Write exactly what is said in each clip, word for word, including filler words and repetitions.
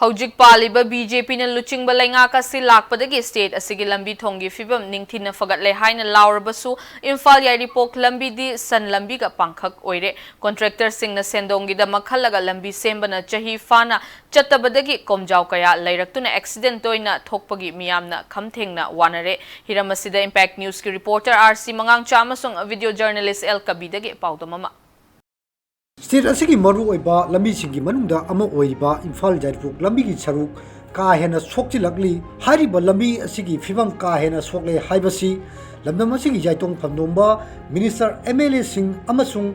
ꯍꯧꯖꯤꯛ ꯄꯥꯜꯂꯤꯕ B J ꯄꯤꯅ ꯂꯨꯆꯤꯡꯕ ꯂꯩꯉꯥꯛ ꯑꯁꯤ ꯂꯥꯛꯄꯗꯒꯤ ꯁ꯭ꯇꯦꯠ ꯑꯁꯤꯒꯤ ꯂꯝꯕꯤ ꯊꯣꯡꯒꯤ ꯐꯤꯕꯝ ꯅꯤꯡꯊꯤꯅ ꯐꯒꯠꯂꯦ ꯍꯥꯏꯅ ꯂꯥꯎꯔꯕꯁꯨ, ꯏꯝꯐꯥꯜ ꯌꯥꯏꯔꯤꯄꯣꯛ ꯂꯝꯕꯤꯗꯤ ꯁꯟ ꯂꯝꯕꯤꯒ ꯄꯥꯡꯈꯛ ꯑꯣꯏꯔꯦ꯫ ꯀꯣꯟꯇ꯭ꯔꯦꯛꯇꯔꯁꯤꯡꯅ ꯁꯦꯟꯗꯣꯡꯒꯤꯗꯃꯛ ꯈꯜꯂꯒ ꯂꯝꯕꯤ ꯁꯦꯝꯕꯅ ꯆꯍꯤ ꯐꯥꯅ ꯆꯠꯇꯕꯗꯒꯤ ꯀꯣꯝꯖꯥꯎ ꯀꯌꯥ ꯂꯩꯔꯛꯇꯨꯅ ꯑꯦꯛꯁꯤꯗꯦꯟ ꯇꯣꯏꯅ ꯊꯣꯛꯄꯒꯤ ꯃꯤꯌꯥꯝꯅ ꯈꯝ ꯊꯦꯡꯅ ꯋꯥꯅꯔꯦ꯫ ꯍꯤꯔꯝ ꯑꯁꯤꯗ ꯏꯝꯄꯦꯛ ꯅ꯭ꯌꯨꯁꯀꯤ ꯔꯤꯄꯣꯔꯇꯔ ꯑꯥꯔ ꯁꯤ ꯃꯉꯥꯡꯆꯥ ꯑꯃꯁꯨꯡ ꯚꯤꯗꯤꯑꯣ ꯖꯔꯅꯦꯂꯤꯁ ꯑꯦꯜ ꯀꯕꯤꯗꯒꯤ ꯄꯥꯎꯗꯝ ꯑꯃ꯫ ꯁ꯭ꯇꯦꯠ ꯑꯁꯤꯒꯤ ꯃꯔꯨꯑꯣꯏꯕ ꯂꯝꯕꯤꯁꯤꯡꯒꯤ ꯃꯅꯨꯡꯗ ꯑꯃ ꯑꯣꯏꯔꯤꯕ ꯏꯝꯐꯥꯜ ꯌꯥꯏꯔꯤꯄꯣꯛ ꯂꯝꯕꯤꯒꯤ ꯁꯔꯨꯛ ꯀꯥ ꯍꯦꯟꯅ ꯁꯣꯛꯆꯤꯜꯂꯛꯂꯤ꯫ ꯍꯥꯏꯔꯤꯕ ꯂꯝꯕꯤ ꯑꯁꯤꯒꯤ ꯐꯤꯕꯝ ꯀꯥ ꯍꯦꯟꯅ ꯁꯣꯛꯂꯦ ꯍꯥꯏꯕꯁꯤ ꯂꯝꯗꯝ ꯑꯁꯤꯒꯤ ꯌꯥꯏꯇꯣꯡ ꯐꯝꯗꯣꯝꯕ ꯃꯤꯅꯤꯁꯇꯔ, ꯑꯦꯝ ꯑꯦꯜ ꯑꯦꯁꯤꯡ ꯑꯃꯁꯨꯡ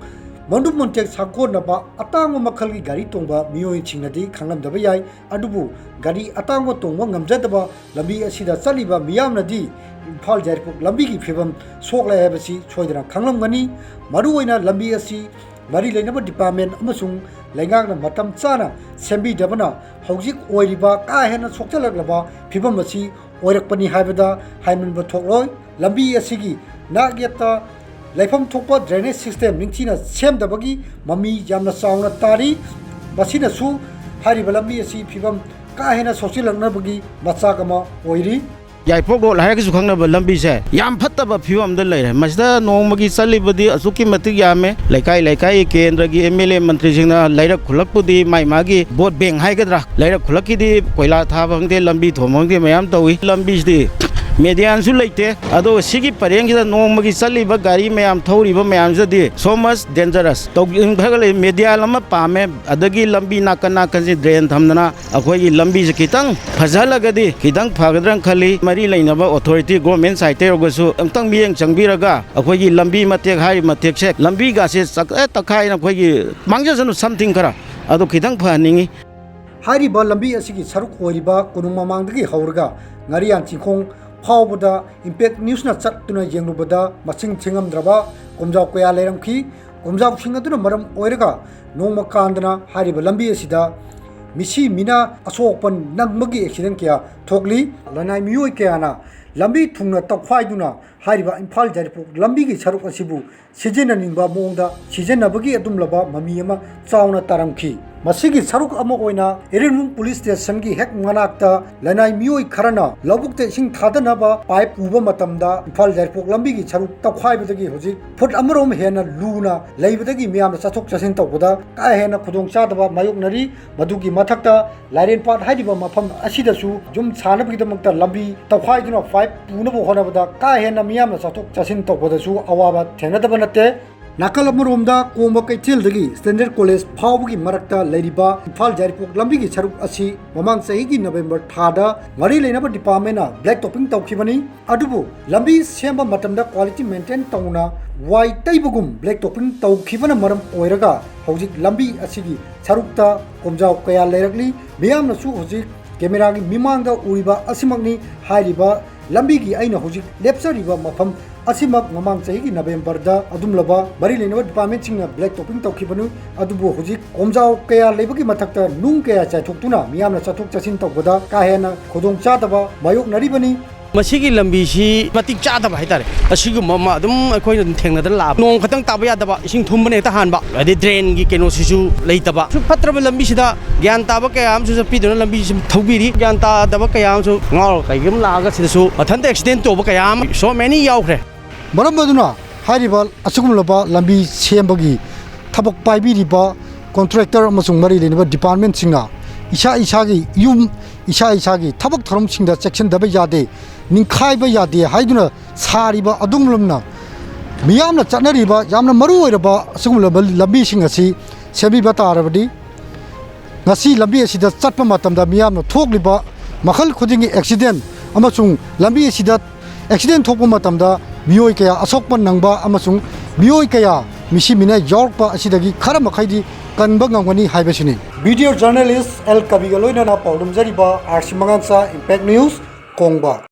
ꯃꯣꯟꯗꯨꯞ ꯃꯣꯟꯇꯦꯛ ꯁꯥꯒꯣꯟꯅꯕ ꯑꯇꯥꯡꯕ ꯃꯈꯜꯒꯤ ꯒꯥꯔꯤ ꯇꯣꯡꯕ ꯃꯤꯑꯣꯏꯁꯤꯡꯅꯗꯤ ꯈꯪꯂꯝꯗꯕ ꯌꯥꯏ꯫ ꯑꯗꯨꯕꯨ ꯒꯥꯔꯤ ꯑꯇꯥꯡꯕ ꯇꯣꯡꯕ ꯉꯝꯖꯗꯕ ꯂꯝꯕꯤ ꯑꯁꯤꯗ ꯆꯠꯂꯤꯕ ꯃꯤꯌꯥꯝꯅꯗꯤ ꯏꯝꯐꯥꯜ ꯌꯥꯏꯔꯤꯄꯣꯛ ꯂꯝꯕꯤꯒꯤ ꯐꯤꯕꯝ ꯁꯣꯛꯂꯦ ꯍꯥꯏꯕꯁꯤ ꯁꯣꯏꯗꯅ ꯈꯪꯂꯝꯒꯅꯤ꯫ ꯃꯔꯨꯑꯣꯏꯅ ꯂꯝꯕꯤ ꯑꯁꯤ ꯃꯔꯤ ꯂꯩꯅꯕ ꯗꯤꯄꯥꯔꯠꯃꯦꯟ ꯑꯃꯁꯨꯡ ꯂꯩꯉꯥꯛꯅ ꯃꯇꯝ ꯆꯥꯅ ꯁꯦꯝꯕꯤꯗꯕꯅ ꯍꯧꯖꯤꯛ ꯑꯣꯏꯔꯤꯕ ꯀꯥ ꯍꯦꯟꯅ ꯁꯣꯛꯆꯜꯂꯛꯂꯕ ꯐꯤꯕꯝ ꯑꯁꯤ ꯑꯣꯏꯔꯛꯄꯅꯤ ꯍꯥꯏꯕꯗ ꯍꯥꯏꯃꯟꯕ ꯊꯣꯛꯂꯣꯏ꯫ ꯂꯝꯕꯤ ꯑꯁꯤꯒꯤ ꯅꯥꯛ ꯌꯦꯠꯇ ꯂꯩꯐꯝ ꯊꯣꯛꯄ ꯗ꯭ꯔꯦꯅꯦꯖ ꯁꯤꯁꯇꯦꯝ ꯅꯤꯡꯊꯤꯅ ꯁꯦꯝꯗꯕꯒꯤ ꯃꯃꯤ ꯌꯥꯝꯅ ꯆꯥꯎꯅ ꯇꯥꯔꯤ꯫ ꯃꯁꯤꯅꯁꯨ ꯍꯥꯏꯔꯤꯕ ꯂꯝꯕꯤ ꯑꯁꯤ ꯐꯤꯕꯝ ꯀꯥ ꯍꯦꯟꯅ ꯁꯣꯛꯆꯤꯜꯂꯛꯅꯕꯒꯤ ꯃꯆꯥꯛ ꯑꯃ ꯑꯣꯏꯔꯤ꯫ ꯌꯥꯏꯄꯣꯛ ꯔꯣꯗ ꯍꯥꯏꯔꯒꯁꯨ ꯈꯪꯅꯕ ꯂꯝꯕꯤꯁꯦ ꯌꯥꯝ ꯐꯠꯇꯕ ꯐꯤꯕꯝꯗ ꯂꯩꯔꯦ꯫ ꯃꯁꯤꯗ ꯅꯣꯡꯃꯒꯤ ꯆꯠꯂꯤꯕꯗꯤ ꯑꯁꯨꯛꯀꯤ ꯃꯇꯤꯛ ꯌꯥꯝꯃꯦ꯫ ꯂꯩꯀꯥꯏ ꯂꯩꯀꯥꯏ ꯀꯦꯟꯗ꯭ꯔꯒꯤ ꯑꯦꯝ ꯑꯦꯜ ꯑꯦ ꯃꯟꯇ꯭ꯔꯤꯁꯤꯡꯅ ꯂꯩꯔꯛ ꯈꯨꯜꯂꯛꯄꯨꯗꯤ ꯃꯥꯏ ꯃꯥꯒꯤ ꯚꯣꯠ ꯕꯦꯡ ꯍꯥꯏꯒꯗ꯭ꯔꯥ, ꯂꯩꯔꯛ ꯈꯨꯜꯂꯛꯀꯤꯗꯤ ꯀꯣꯏꯂꯥ ꯊꯥꯕ ꯈꯪꯗꯦ, ꯂꯝꯕꯤ ꯊꯣꯟꯕ ꯈꯪꯗꯦ, ꯃꯌꯥꯝ ꯇꯧꯏ꯫ ꯂꯝꯕꯤꯁꯤꯗꯤ ꯃꯦꯗꯤꯌꯥꯟꯁꯨ ꯂꯩꯇꯦ꯫ ꯑꯗꯣ ꯁꯤꯒꯤ ꯄꯔꯦꯡꯁꯤꯗ ꯅꯣꯡꯃꯒꯤ ꯆꯠꯂꯤꯕ ꯒꯥꯔꯤ ꯃꯌꯥꯝ, ꯊꯧꯔꯤꯕ ꯃꯌꯥꯝꯁꯤꯗꯤ so much dangerous꯫ ꯇꯧ-, ꯈꯔ ꯂꯩ, ꯃꯦꯗꯤꯌꯥꯟ ꯑꯃ ꯄꯥꯝꯃꯦ, ꯑꯗꯒꯤ ꯂꯝꯕꯤ ꯅꯥꯀꯟ ꯅꯥꯀꯟꯁꯤ ꯗ꯭ꯔꯦꯟ ꯊꯝꯗꯅ ꯑꯩꯈꯣꯏꯒꯤ ꯂꯝꯕꯤꯁꯦ ꯈꯤꯇꯪ ꯐꯖꯍꯜꯂꯒꯗꯤ ꯈꯤꯇꯪ ꯐꯒꯗ꯭ꯔꯅ ꯈꯜꯂꯤ꯫ ꯃꯔꯤ ꯂꯩꯅꯕ ꯑꯣꯊꯣꯔꯤꯇꯤ, ꯒꯣꯔꯃꯦꯟ ꯁꯥꯏꯠꯇ ꯑꯣꯏꯔꯒꯁꯨ ꯑꯃꯨꯛꯇꯪ ꯃꯤꯠꯌꯦꯡ ꯆꯪꯕꯤꯔꯒ ꯑꯩꯈꯣꯏꯒꯤ ꯂꯝꯕꯤ ꯃꯇꯦꯛ, ꯍꯥꯏꯔꯤꯕ ꯃꯇꯦꯛꯁꯦ, ꯂꯝꯕꯤꯒꯥꯁꯦ ꯆꯛ-, ꯑꯦ, ꯇꯛꯈꯥꯏꯅ ꯑꯩꯈꯣꯏꯒꯤ ꯃꯥꯡꯖꯁꯅꯨ something ꯈꯔ, ꯑꯗꯨ ꯈꯤꯇꯪ ꯐꯍꯟꯅꯤꯡꯉꯤ꯫ ꯍꯥꯏꯔꯤꯕ ꯂꯝꯕꯤ ꯑꯁꯤꯒꯤ ꯁꯔꯨꯛ ꯑꯣꯏꯔꯤꯕ ꯀꯣꯅꯨꯡ ꯃꯃꯥꯡꯗꯒꯤ ꯍꯧꯔꯒ ꯉꯥꯔꯤꯌꯥꯟ ꯆꯤꯡꯈꯣꯡ ꯐꯥꯎꯕꯗ ꯏꯝꯄꯦꯛ ꯅ꯭ꯌꯨꯁꯅ ꯆꯠꯇꯨꯅ ꯌꯦꯡꯂꯨꯕꯗ ꯃꯁꯤꯡ ꯊꯤꯉꯝꯗ꯭ꯔꯕ ꯀꯣꯝꯖꯥꯎ ꯀꯌꯥ ꯂꯩꯔꯝꯈꯤ꯫ ꯀꯣꯝꯖꯥꯎꯁꯤꯡ ꯑꯗꯨꯅ ꯃꯔꯝ ꯑꯣꯏꯔꯒ ꯅꯣꯡꯃ ꯀꯥꯟꯗꯅ ꯍꯥꯏꯔꯤꯕ ꯂꯝꯕꯤ ꯑꯁꯤꯗ ꯃꯤꯁꯤ ꯃꯤꯅꯥ ꯑꯁꯣꯛ ꯑꯄꯟ ꯅꯪꯕꯒꯤ ꯑꯦꯛꯁꯤꯗꯦꯟ ꯀꯌꯥ ꯊꯣꯛꯂꯤ꯫ ꯂꯅꯥꯏ ꯃꯤꯑꯣꯏ ꯀꯌꯥꯅ ꯂꯝꯕꯤ ꯊꯨꯡꯅ ꯇꯧꯈꯥꯏꯗꯨꯅ ꯍꯥꯏꯔꯤꯕ ꯏꯝꯐꯥꯜ ꯌꯥꯏꯔꯤꯄꯣꯛ ꯂꯝꯕꯤꯒꯤ ꯁꯔꯨꯛ ꯑꯁꯤꯕꯨ ꯁꯤꯖꯤꯟꯅꯅꯤꯡꯕ ꯃꯑꯣꯡꯗ ꯁꯤꯖꯤꯟꯅꯕꯒꯤ ꯑꯗꯨꯝꯂꯕ ꯃꯃꯤ ꯑꯃ ꯆꯥꯎꯅ ꯇꯥꯔꯝꯈꯤ꯫ ꯃꯁꯤꯒꯤ ꯁꯔꯨꯛ ꯑꯃ ꯑꯣꯏꯅ ꯏꯔꯤꯜꯕꯨꯡ ꯄꯨꯂꯤꯁ ꯁ꯭ꯇꯦꯁꯟꯒꯤ ꯍꯦꯛ ꯃꯅꯥꯛꯇ ꯂꯅꯥꯏ ꯃꯤꯑꯣꯏ ꯈꯔꯅ ꯂꯧꯕꯨꯛꯇ ꯏꯁꯤꯡ ꯊꯥꯗꯅꯕ ꯄꯥꯏꯞ ꯄꯨꯕ ꯃꯇꯝꯗ ꯏꯝꯐꯥꯜ ꯌꯥꯏꯔꯤꯄꯣꯛ ꯂꯝꯕꯤꯒꯤ ꯁꯔꯨꯛ ꯇꯧꯈꯥꯏꯕꯗꯒꯤ ꯍꯧꯖꯤꯛ ꯐꯨꯠ ꯑꯃꯔꯣꯝ ꯍꯦꯟꯅ ꯂꯨꯅ ꯂꯩꯕꯗꯒꯤ ꯃꯤꯌꯥꯝꯅ ꯆꯠꯊꯣꯛ ꯆꯠꯁꯤꯟ ꯇꯧꯕꯗ ꯀꯥ ꯍꯦꯟꯅ ꯈꯨꯗꯣꯡꯆꯥꯗꯕ ꯃꯥꯌꯣꯛꯅꯔꯤ꯫ ꯃꯗꯨꯒꯤ ꯃꯊꯛꯇ ꯂꯥꯏꯔꯦꯟꯄꯥꯠ ꯍꯥꯏꯔꯤꯕ ꯃꯐꯝ ꯑꯁꯤꯗꯁꯨ ꯌꯨꯝ ꯁꯥꯅꯕꯒꯤꯗꯃꯛꯇ ꯂꯝꯕꯤ ꯇꯧꯈꯥꯏꯗꯨꯅ ꯄꯥꯏꯞ ꯄꯨꯅꯕ ꯍꯣꯠꯅꯕꯗ ꯀꯥ ꯍꯦꯟꯅ ꯃꯤꯌꯥꯝꯅ ꯆꯠꯊꯣꯛ ꯆꯠꯁꯤꯟ ꯇꯧꯕꯗꯁꯨ ꯑꯋꯥꯕ ꯊꯦꯡꯅꯗꯕ ꯅꯠꯇꯦ꯫ ꯅꯥꯀꯜ ꯑꯃꯔꯣꯝꯗ ꯀꯣꯡꯕ ꯀꯩꯊꯦꯜꯗꯒꯤ ꯁ꯭ꯇꯦꯟꯗꯔꯗ ꯀꯣꯂꯦꯖ ꯐꯥꯎꯕꯒꯤ ꯃꯔꯛꯇ ꯂꯩꯔꯤꯕ ꯏꯝꯐꯥꯜ ꯌꯥꯏꯔꯤꯄꯣꯛ ꯂꯝꯕꯤꯒꯤ ꯁꯔꯨꯛ ꯑꯁꯤ ꯃꯃꯥꯡ ꯆꯍꯤꯒꯤ ꯅꯕꯦꯝꯕꯔ ꯊꯥꯗ ꯃꯔꯤ ꯂꯩꯅꯕ ꯗꯤꯄꯥꯔꯠꯃꯦꯟꯅ ꯕ꯭ꯂꯦꯛ ꯇꯣꯞꯄꯤꯡ ꯇꯧꯈꯤꯕꯅꯤ꯫ ꯑꯗꯨꯕꯨ ꯂꯝꯕꯤ ꯁꯦꯝꯕ ꯃꯇꯝꯗ ꯀ꯭ꯋꯥꯂꯤꯇꯤ ꯃꯦꯟꯇꯦꯟ ꯇꯧꯅ ꯋꯥꯏ ꯇꯩꯕꯒꯨꯝ ꯕ꯭ꯂꯦꯛ ꯇꯣꯞꯄꯤꯡ ꯇꯧꯈꯤꯕꯅ ꯃꯔꯝ ꯑꯣꯏꯔꯒ ꯍꯧꯖꯤꯛ ꯂꯝꯕꯤ ꯑꯁꯤꯒꯤ ꯁꯔꯨꯛꯇ ꯀꯣꯝꯖꯥꯎ ꯀꯌꯥ ꯂꯩꯔꯛꯂꯤ꯫ ꯃꯤꯌꯥꯝꯅꯁꯨ ꯍꯧꯖꯤꯛ ꯀꯦꯃꯦꯔꯥꯒꯤ ꯃꯤꯃꯥꯡꯗ ꯎꯔꯤꯕ ꯑꯁꯤꯃꯛꯅꯤ꯫ ꯍꯥꯏꯔꯤꯕ ꯂꯝꯕꯤꯒꯤ ꯑꯩꯅ ꯍꯧꯖꯤꯛ ꯂꯦꯞꯆꯔꯤꯕ ꯃꯐꯝ ꯑꯁꯤꯃꯛ ꯃꯃꯥꯡ ꯆꯍꯤꯒꯤ ꯅꯕꯦꯝꯕꯔꯗ ꯑꯗꯨꯝꯂꯕ ꯃꯔꯤ ꯂꯩꯅꯕ ꯗꯤꯄꯥꯔꯠꯃꯦꯟꯁꯤꯡꯅ ꯕ꯭ꯂꯦꯛ ꯇꯣꯞꯄꯤꯡ ꯇꯧꯈꯤꯕꯅꯤ꯫ ꯑꯗꯨꯕꯨ ꯍꯧꯖꯤꯛ ꯀꯣꯝꯖꯥꯎ ꯀꯌꯥ ꯂꯩꯕꯒꯤ ꯃꯊꯛꯇ ꯅꯨꯡ ꯀꯌꯥ ꯆꯥꯏꯊꯣꯛꯇꯨꯅ ꯃꯤꯌꯥꯝꯅ ꯆꯠꯊꯣꯛ ꯆꯠꯁꯤꯟ ꯇꯧꯕꯗ ꯀꯥ ꯍꯦꯟꯅ ꯈꯨꯗꯣꯡꯆꯥꯗꯕ ꯃꯥꯌꯣꯛꯅꯔꯤꯕꯅꯤ꯫ ꯃꯁꯤꯒꯤ ꯂꯝꯕꯤꯁꯤ ꯃꯇꯤꯛ ꯆꯥꯗꯕ ꯍꯥꯏꯇꯥꯔꯦ꯫ ꯑꯁꯤꯒꯨꯝꯕ ꯑꯃ ꯑꯗꯨꯝ ꯑꯩꯈꯣꯏꯅ ꯑꯗꯨꯝ ꯊꯦꯡꯅꯗꯅ ꯂꯥꯛꯑꯕ꯫ ꯅꯣꯡ ꯈꯛꯇꯪ ꯇꯥꯕ ꯌꯥꯗꯕ, ꯏꯁꯤꯡ ꯊꯨꯝꯕꯅ ꯍꯦꯛꯇ ꯍꯥꯟꯕ, ꯑꯗꯩ ꯗ꯭ꯔꯦꯟꯒꯤ ꯀꯩꯅꯣꯁꯤꯁꯨ ꯂꯩꯇꯕ꯫ ꯑꯁꯨꯛ ꯐꯠꯇ꯭ꯔꯕ ꯂꯝꯕꯤꯁꯤꯗ ꯒ꯭ꯌꯥꯟ ꯇꯥꯕ ꯀꯌꯥ ꯑꯃꯁꯨ ꯆꯠꯄꯤꯗꯨꯅ ꯂꯝꯕꯤꯁꯤ ꯊꯧꯕꯤꯔꯤ꯫ ꯒ꯭ꯌꯥꯟ ꯇꯥꯗꯕ ꯀꯌꯥ ꯑꯃꯁꯨ ꯉꯥꯎꯔ ꯀꯩꯒꯨꯝ ꯂꯥꯛꯑꯒ ꯁꯤꯗꯁꯨ ꯃꯊꯟꯇ ꯑꯦꯛꯁꯤꯗꯦꯟ ꯇꯧꯕ ꯀꯌꯥ ꯑꯃ, so many ꯌꯥꯎꯈ꯭ꯔꯦ꯫ ꯃꯔꯝ ꯑꯗꯨꯅ ꯍꯥꯏꯔꯤꯕ ꯑꯁꯤꯒꯨꯝꯂꯕ ꯂꯝꯕꯤ ꯁꯦꯝꯕꯒꯤ ꯊꯕꯛ ꯄꯥꯏꯕꯤꯔꯤꯕ ꯀꯣꯟꯇ꯭ꯔꯦꯛꯇꯔ ꯑꯃꯁꯨꯡ ꯃꯔꯤ ꯂꯩꯅꯕ ꯗꯤꯄꯥꯔꯠꯃꯦꯟꯁꯤꯡꯅ ꯏꯁꯥ ꯏꯁꯥꯒꯤ ꯌꯨꯝ, ꯏꯁꯥ ꯏꯁꯥꯒꯤ ꯊꯕꯛ ꯊꯧꯔꯝꯁꯤꯡꯗ ꯆꯦꯛꯁꯤꯟꯗꯕ ꯌꯥꯗꯦ, ꯅꯤꯡꯈꯥꯏꯕ ꯌꯥꯗꯦ ꯍꯥꯏꯗꯨꯅ ꯁꯥꯔꯤꯕ ꯑꯗꯨꯒꯨꯝꯂꯝꯅ ꯃꯤꯌꯥꯝꯅ ꯆꯠꯅꯔꯤꯕ ꯌꯥꯝꯅ ꯃꯔꯨ ꯑꯣꯏꯔꯕ ꯑꯁꯤꯒꯨꯝꯂꯕ ꯂꯝꯕꯤꯁꯤꯡ ꯑꯁꯤ ꯁꯦꯝꯕꯤꯕ ꯇꯥꯔꯕꯗꯤ ꯉꯁꯤ ꯂꯝꯕꯤ ꯑꯁꯤꯗ ꯆꯠꯄ ꯃꯇꯝꯗ ꯃꯤꯌꯥꯝꯅ ꯊꯣꯛꯂꯤꯕ ꯃꯈꯜ ꯈꯨꯗꯤꯡꯒꯤ ꯑꯦꯛꯁꯤꯗꯦꯟ ꯑꯃꯁꯨꯡ ꯂꯝꯕꯤ ꯑꯁꯤꯗ ꯑꯦꯛꯁꯤꯗꯦꯟ ꯊꯣꯛꯄ ꯃꯇꯝꯗ ꯃꯤꯑꯣꯏ ꯀꯌꯥ ꯑꯁꯣꯛꯄ ꯅꯪꯕ ꯑꯃꯁꯨꯡ ꯃꯤꯑꯣꯏ ꯀꯌꯥ ꯃꯤꯁꯤ ꯃꯤꯅ ꯌꯥꯎꯔꯛꯄ ꯑꯁꯤꯗꯒꯤ ꯈꯔ ꯃꯈꯩꯗꯤ ꯀꯟꯕ ꯉꯝꯒꯅꯤ ꯍꯥꯏꯕꯁꯤꯅꯤ꯫ ꯚꯤꯗꯤꯑꯣ ꯖꯔꯅꯦꯂꯤꯁ ꯑꯦꯜ ꯀꯕꯤꯒ ꯂꯣꯏꯅꯅ ꯄꯥꯎꯗꯝꯖꯔꯤꯕ ꯑꯥꯔ ꯁꯤ ꯃꯉꯥꯡꯆꯥ, ꯏꯝꯄꯦꯛ ꯅ꯭ꯌꯨꯁ, ꯀꯣꯡꯕ꯫